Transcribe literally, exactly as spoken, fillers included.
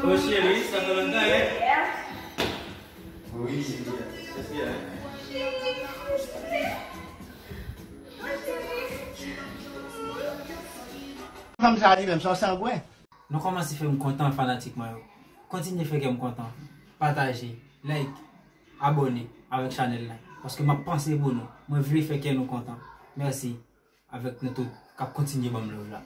Ô cheri, sa fè lontan, hein? Wi, cheri. Mèsi, hein? Fanm sa li menm, se yon sangwen. Nou kòmanse fè m kontan, fanatik mwen yo. Kontinye fè kè m kontan. Pataje, like, abòne avèk chanèl la. Paske m ap panse pou nou. Mwen vle fè kè nou kontan. Mèsi avèk nou tout k ap kontinye ban m love la.